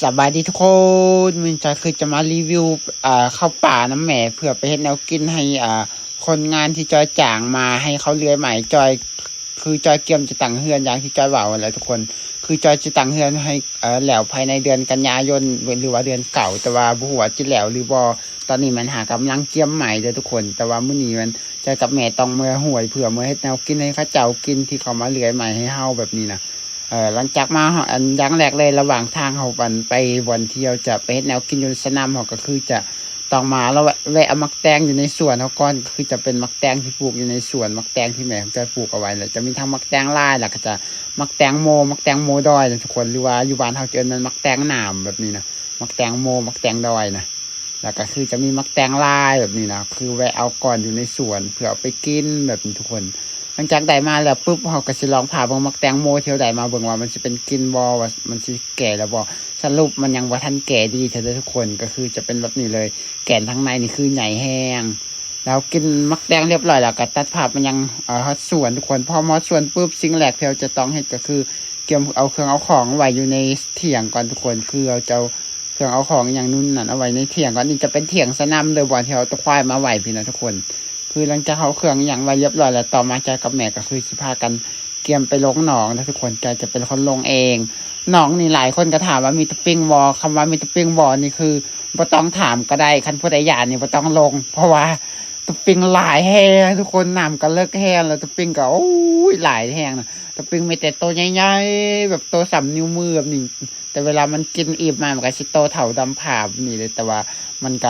ສະບາຍດີທຸກຄົນ, ມື້ນີ້ຈອຍຄືຈະມາຣີວິວ ອ່າ ເຂົ້າປ່ານຳແມ່ ເພື່ອໄປເຮັດແນວກິນໃຫ້ ອ່າ ຄົນງານທີ່ຈອຍຈ້າງມາໃຫ້ເຂົາເລື່ອຍໄມ້. ຈອຍ ຄືຈອຍກຽມຈະຕັ້ງເຮືອນຢ່າງທີ່ຈອຍເວົ້າຫັ້ນແຫຼະທຸກຄົນ, ຄືຈອຍຈະຕັ້ງເຮືອນໃຫ້ ເອີ ແລ້ວພາຍໃນເດືອນກັນຍາຍົນ ຫຼືວ່າເດືອນເກົ້າ ແຕ່ວ່າບໍ່ຮູ້ວ່າຈະແລ້ວຫຼືບໍ່. ຕອນນີ້ມັນຫາກຳລັງກຽມໄມ້ເດີ້ທຸກຄົນ, ແຕ່ວ່າມື້ນີ້ມັນ ຈອຍກັບແມ່ຕ້ອງເມືອຫ້ວຍ ເພື່ອເມືອເຮັດແນວກິນໃຫ້ເຂົາເຈົ້າກິນ ທີ່ເຂົາມາເລື່ອຍໄມ້ໃຫ້ເຮົາແບບນີ້ນະ. ເອີ ຫຼັງຈາກມາເຮົາ ອັນ ຢ່າງແລກເລີຍ ລະຫວ່າງທາງເຮົາ ອັນ ໄປບ່ອນທີ່ເຮົາຈະໄປເຮັດແນວກິນຢູ່ສະໜາມ ເຮົາກໍຄືຈະຕ້ອງມາລະແວະ ແວະເອົາໝາກແຕງຢູ່ໃນສວນເຮົາກ່ອນ, ກໍຄືຈະເປັນໝາກແຕງທີ່ປູກຢູ່ໃນສວນ, ໝາກແຕງທີ່ແມ່ຂອງຈອຍປູກເອົາໄວ້. ແລ້ວຈະມີທັງໝາກແຕງລາຍ ແລ້ວກໍຈະໝາກແຕງໂມ ໝາກແຕງໂມດອຍນະທຸກຄົນ, ຫຼືວ່າຢູ່ບ້ານເຮົາຈະເອີ້ນມັນໝາກແຕງໜາມແບບນີ້ນະ, ໝາກແຕງໂມ ໝາກແຕງດອຍນະ. ແລ້ວກໍຄືຈະມີໝາກແຕງລາຍແບບນີ້ນະ, ຄືແວະເອົາກ່ອນຢູ່ໃນສວນເພື່ອເອົາໄປກິນແບບນີ້ທຸກຄົນ. ຫຼັງຈາກໄດ້ມາແລ້ວປຶບ ເຮົາກໍຊິລອງຜ່າເບິ່ງໝາກແຕງໂມທີ່ເຮົາໄດ້ມາ ເບິ່ງວ່າມັນຊິເປັນກິ່ນບໍ່ ວ່າມັນຊິແກ່ແລ້ວບໍ່, ສະຫຼຸບມັນຍັງບໍ່ທັນແກ່ດີເທື່ອເດີ້ທຸກຄົນ. ກໍຄືຈະເປັນແບບນີ້ເລີຍ, ແກ່ນທາງໃນນີ້ຄືໃຫຍ່ແຮງ. ແລ້ວກິນໝາກແຕງຮຽບຮ້ອຍແລ້ວ ກໍຕັດພາບມາຍັງ ເອີ ຮອດສວນທຸກຄົນ. ພໍມາຮອດສວນປຶບ ສິ່ງແລກທີ່ເຮົາຈະຕ້ອງເຮັດກໍຄື ກຽມເອົາເຄື່ອງເອົາຂອງໄວ້ຢູ່ໃນຖຽງກ່ອນທຸກຄົນ, ຄືເຮົາຈະເອົາເຄື່ອງເອົາຂອງອີ່ຫຍັງນູ່ນນັ້ນເອົາໄວ້ໃນຖຽງກ່ອນ. ນີ້ຈະເປັນຖຽງສະໜາມເດີ້ ບ່ອນທີ່ເຮົາເອົາຕະຄວາຍມາໄວ້ພີ້ນະທຸກຄົນ. ຄືຫຼັງຈາກເຮົາເອົາເຄື່ອງອີ່ຫຍັງໄວ້ຮຽບຮ້ອຍແລ້ວ ຕໍ່ມາຈອຍກັບແມ່ກໍຄືຊິພາກັນກຽມໄປລົງໜອງນະທຸກຄົນ, ຈອຍຈະເປັນຄົນລົງເອງ. ໜອງນີ້ຫຼາຍຄົນກໍຖາມວ່າມີຕະປິງບໍ່? ຄຳວ່າມີຕະປິງບໍ່ນີ້ຄືບໍ່ຕ້ອງຖາມກໍໄດ້, ຄັນຜູ້ໃດຢ້ານນີ້ບໍ່ຕ້ອງລົງ ເພາະວ່າ ຕະປິງຫຼາຍແຮງທຸກຄົນ, ນ້ຳກໍເລິກແຮງ ແລ້ວຕະປິງກໍ ໂອ້ຍ ຫຼາຍແຮງນະ. ຕະປິງມີແຕ່ໂຕໃຫຍ່ໆ ແບບໂຕສ່ຳນິ້ວມືແບບນີ້, ແຕ່ເວລາມັນກິນອີ່ມມາ ມັນກໍຊິໂຕເທົ່າດຳຜາແບບນີ້ເລີຍ. ແຕ່ວ່າມັນກ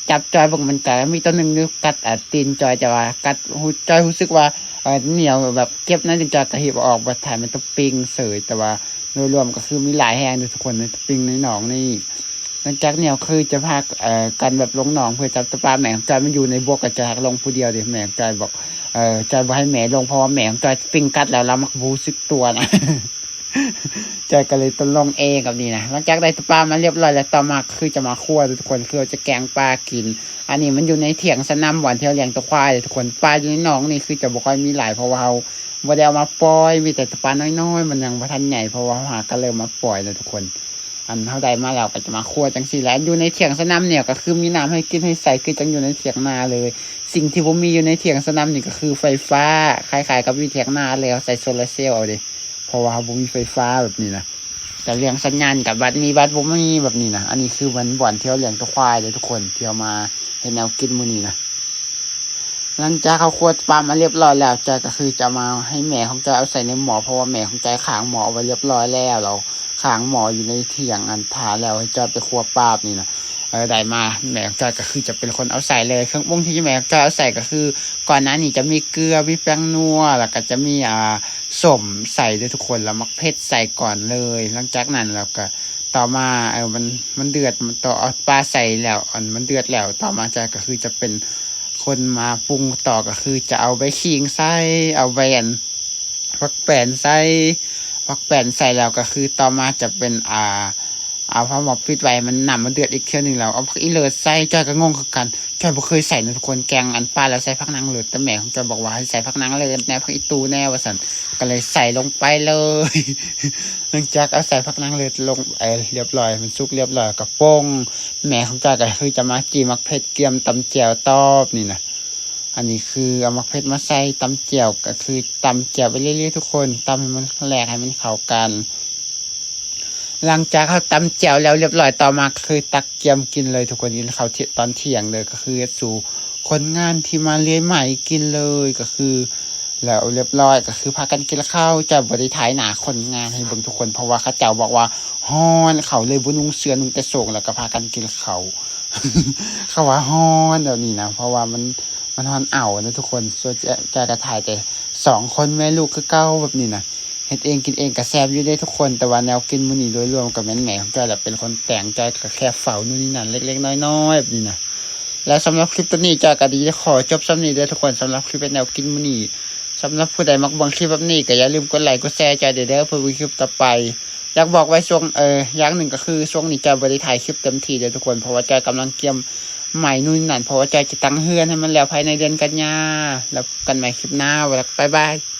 ໍຈັບຈອຍເບິ່ງ ມັນກໍມີໂຕໜຶ່ງຢູ່ກັດ ອ່າ ຕີນຈອຍ, ແຕ່ວ່າກັດ ຮູ້ ຈອຍຮູ້ສຶກວ່າ ເອີ ໜຽວແບບເຈັບໜ້ອຍໜຶ່ງ, ຈອຍກໍຮີບເອົາອອກ ບັດທ້າຍແມ່ນຕະປິງເສີຍ. ແຕ່ວ່າໂດຍລວມກໍຄືມີຫຼາຍແຮງເດີ້ທຸກຄົນ ໃນຕະປິງໃນໜອງນີ້. ຫຼັງຈາກນີ້ເຮົາຄືຈະພາ ເອີ ກັນແບບລົງໜອງເພື່ອຈັບຕະປາ. ແມ່ຂອງຈອຍມັນຢູ່ໃນບົກ ກໍຈອຍຮັກລົງຜູ້ດຽວເດ້. ແມ່ຂອງຈອຍບອກ ເອີ ຈອຍບໍ່ໃຫ້ແມ່ລົງ ເພາະວ່າແມ່ຂອງຈອຍປິງກັດແລ້ວ ລາວມັກບໍ່ຮູ້ສຶກຕົວນະ. ຈອຍກໍເລີຍຕ້ອງລົງເອງແບບນີ້ນະ. ຫຼັງຈາກໄດ້ຕະປາມາຮຽບຮ້ອຍແລ້ວ ຕໍ່ມາຄືຈະມາຄົວທຸກຄົນ, ຄືຈະແກງປາກິນ. ອັນນີ້ມັນຢູ່ໃນຖຽງສະໜາມບ່ອນທີ່ເຮົາລ້ຽງຕົວຄວາຍເດ້ທຸກຄົນ. ປາຢູ່ໃນໜອງນີ້ຄືຈະບໍ່ຄ່ອຍມີຫຼາຍ ເພາະວ່າເຮົາບໍ່ໄດ້ເອົາມາປ່ອຍ, ມີແຕ່ຕະປານ້ອຍໆ ມັນຍັງບໍ່ທັນໃຫຍ່ ເພາະວ່າເຮົາຫາກໍເລີ່ມມາປ່ອຍແລ້ວທຸກຄົນ. ອັນເຮົາໄດ້ມາແລ້ວກໍຈະມາຄົວຈັ່ງຊີ້ແຫຼະ. ຢູ່ໃນຖຽງສະໜາມນີ້ກໍຄືມີນ້ຳໃຫ້ກິນໃຫ້ໃຊ້ ຄືຈັ່ງຢູ່ໃນຖຽງນາເລີຍ. ສິ່ງທີ່ບໍ່ມີຢູ່ໃນຖຽງສະໜາມນີ້ກໍຄືໄຟຟ້າ, ຄ້າຍໆກັບຢູ່ຖຽງນາເລີຍ, ໃຊ້ໂຊລາເຊວເອົາເດ້ ເພາະວ່າເຮົາບໍ່ມີໄຟຟ້າແບບນີ້ນະ. ແຕ່ເລື່ອງສັນຍານກໍບັດມີບັດບໍ່ມີແບບນີ້ນະ. ອັນນີ້ຄືມັນບ່ອນທີ່ເຮົາລ້ຽງຕົວຄວາຍເດ້ທຸກຄົນ, ທີ່ເຮົາມາເຮັດແນວກິນມື້ນີ້ນະ. ຫຼັງຈາກເຮົາຄົວປາມາຮຽບຮ້ອຍແລ້ວ, ຈອຍກໍຄືຈະເອົາມາໃຫ້ແມ່ຂອງຈອຍເອົາໃສ່ໃນໝໍ້, ເພາະວ່າແມ່ຂອງຈອຍຄ້າງໝໍ້ເອົາໄວ້ຮຽບຮ້ອຍແລ້ວ, ແລ້ວຄ້າງໝໍ້ຢູ່ໃນຖຽງ ອັນຖ້າແລ້ວໃຫ້ຈອຍໄປຄົວປາບນີ້ນະ. ເອີ ໄດ້ມາ ແມ່ຂອງຈອຍກໍຄືຈະເປັນຄົນເອົາໃສ່ເລີຍ. ເຄື່ອງປຸງທີ່ແມ່ຂອງຈອຍເອົາໃສ່ກໍຄື ກ່ອນໜ້ານີ້ຈະມີເກືອ, ມີແປ້ງນົວ, ແລ້ວກໍຈະມີ ອ່າ ສົ້ມໃສ່ເດີ້ທຸກຄົນ, ແລ້ວໝາກເຜັດໃສ່ກ່ອນເລີຍ. ຫຼັງຈາກນັ້ນແລ້ວກໍ ຕໍ່ມາ ເອີ ມັນ ມັນເດືອດ ມັນຕໍ່ເອົາປາໃສ່ແລ້ວ ອັນມັນເດືອດແລ້ວ, ຕໍ່ມາຈະ ກໍຄືຈະເປັນຄົນມາປຸງຕໍ່, ກໍຄືຈະເອົາໃບຂີງໃສ່ ເອົາໃບ ອັນ ຜັກແປ້ນໃສ່ ຜັກແປ້ນໃສ່ແລ້ວ ກໍຄືຕໍ່ມາຈະເປັນ ອ່າ ເອົາຝາໝໍ້ປິດໄວ້ໃຫ້ມັນ ນ້ຳມັນເດືອດອີກເທື່ອໜຶ່ງ ແລ້ວເອົາຜັກອີເລີດໃສ່. ຈອຍກໍງົງຄືກັນ, ຈອຍບໍ່ເຄີຍໃສ່ນະທຸກຄົນ, ແກງອັນປາແລ້ວໃສ່ຜັກນາງເລີດ, ແຕ່ແມ່ຂອງຈອຍບອກວ່າໃຫ້ໃສ່ຜັກນາງເລີດແດ່ ຜັກອີຕູແດ່ວ່າຊັ້ນ. ກໍເລີຍໃສ່ລົງໄປເລີຍ. ຫຼັງຈາກເອົາໃສ່ຜັກນາງເລີດລົງ ເອີ ຮຽບຮ້ອຍ ມັນສຸກຮຽບຮ້ອຍ ກະປົງ, ແມ່ຂອງຈອຍກໍຄືຈະມາຈີ່ໝາກເຜັດ ກຽມຕຳແຈ່ວຕໍ່ແບບນີ້ນະ. ອັນນີ້ຄືເອົາໝາກເຜັດມາໃສ່ຕຳແຈ່ວ, ກໍຄືຕຳແຈ່ວໄປເລື້ອຍໆທຸກຄົນ, ຕຳໃຫ້ມັນແຫຼກ ໃຫ້ມັນເຂົ້າກັນ. ຫຼັງຈາກເຮົາຕຳແຈ່ວແລ້ວຮຽບຮ້ອຍ, ຕໍ່ມາກໍຄືຕັກກຽມກິນເລີຍທຸກຄົນ, ກິນເຂົ້າຕອນທ່ຽງເລີຍ, ກໍຄືເຮັດສູ່ຄົນງານທີ່ມາເລື່ອຍໄມ້ກິນເລີຍ. ກໍຄື ແລ້ວຮຽບຮ້ອຍກໍຄືພາກັນກິນເຂົ້າ. ຈອຍບໍ່ໄດ້ຖ່າຍໜ້າຄົນງານໃຫ້ເບິ່ງທຸກຄົນ, ເພາະວ່າເຂົາເຈົ້າບອກວ່າຮ້ອນ, ເຂົາເລີຍບໍ່ນຸ່ງເສື້ອ ນຸ່ງແຕ່ໂສ້ງ ແລ້ວກໍພາກັນກິນເຂົ້າ. ເຂົາວ່າຮ້ອນແບບນີ້ນະ, ເພາະວ່າມັນ ມັນຮ້ອນເອົານະທຸກຄົນ. ສ່ວນຈອຍກໍຖ່າຍແຕ່ສອງຄົນແມ່ລູກຄືເກົ່າແບບນີ້ນະ. ເຮັດເອງກິນເອງກໍແຊບຢູ່ເດ້ທຸກຄົນ, ແຕ່ວ່າແນວກິນມື້ນີ້ໂດຍລວມກໍແມ່ນແມ່ຂອງຈອຍແຫຼະເປັນຄົນແຕ່ງ, ຈອຍກໍແຄ່ເຝົ້ານູ່ນນີ້ນັ້ນເລັກໆນ້ອຍໆແບບນີ້ນະ. ແລະ ສຳລັບຄລິບໂຕນີ້ ຈອຍກໍດີຂໍຈົບສ່ຳນີ້ເດີທຸກຄົນ, ສຳລັບຄລິບເຮັດແນວກິນມື້ນີ້. ສຳລັບຜູ້ໃດມັກເບິ່ງຄລິບແບບນີ້ ກໍຢ່າລືມກົດໄລກົດແຊໃຫ້ຈອຍເດີ ເພື່ອເບິ່ງຄລິບຕໍ່ໄປ. ຢາກບອກໄວ້ຊ່ວງ ເອີ ຢ່າງໜຶ່ງກໍຄື ຊ່ວງນີ້ຈອຍບໍ່ໄດ້ຖ່າຍຄລິບເຕັມທີ່ເດີທຸກຄົນ, ເພາະວ່າຈອຍກຳລັງກຽມໄມ້ນູ່ນນີ້ນັ້ນ, ເພາະວ່າຈອຍຈະຕັ້ງເຮືອນໃຫ້ມັນແລ້ວພາຍໃນເດືອນກັນຍາ. ແລ້ວພົບກັນໃໝ່ຄລິບໜ້າ, ບາຍບາຍ.